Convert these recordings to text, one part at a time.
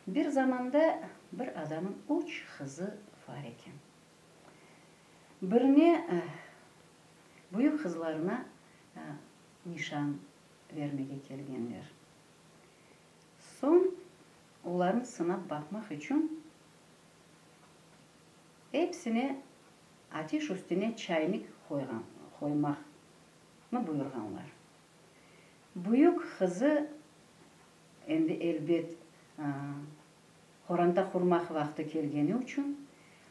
Bir zamanda bir adamnıñ üç qızı var eken. Birine, büyük qızlarına nişan vermege kelgenler. Soñ olarnı sınap baqmaq içün episine ateş üstüne çaynik qoyğan, qoymaqnı buyurğanlar. Büyük qızı endi elbet qoranta qurmaq vaqtı kelgeni içün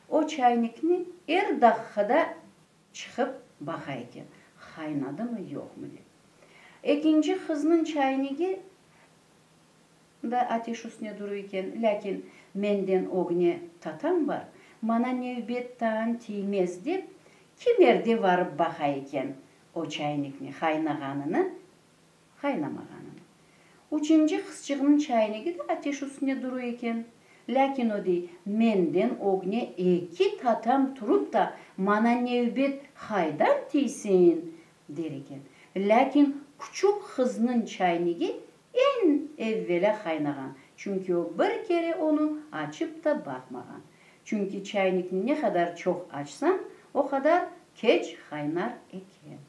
o çaynikni er daqqada çıqıp baqa eken, qaynadımı, yoqmı dep. Ekinci qıznıñ çaynigi da ateş üstüne duru eken, lâkin menden ögne tatam bar, mana nevbet taan tiymez dep, kimerde varıp baqa eken o çaynikni qaynağanını, qaynamağanını. Üçünci qızçığınıñ çaynigi de ateş üstüne duru eken, lâkin o dey, menden ögne eki tatam turup da mana nevbet qaydan tiysin, der eken. Lâkin küçük qıznıñ çaynigi eñ evvelâ qaynağan, çünki o bir kere onı açıp da baqmağan. Çünki çaynikni ne qadar çoq açsañ, o qadar keç qaynar eken.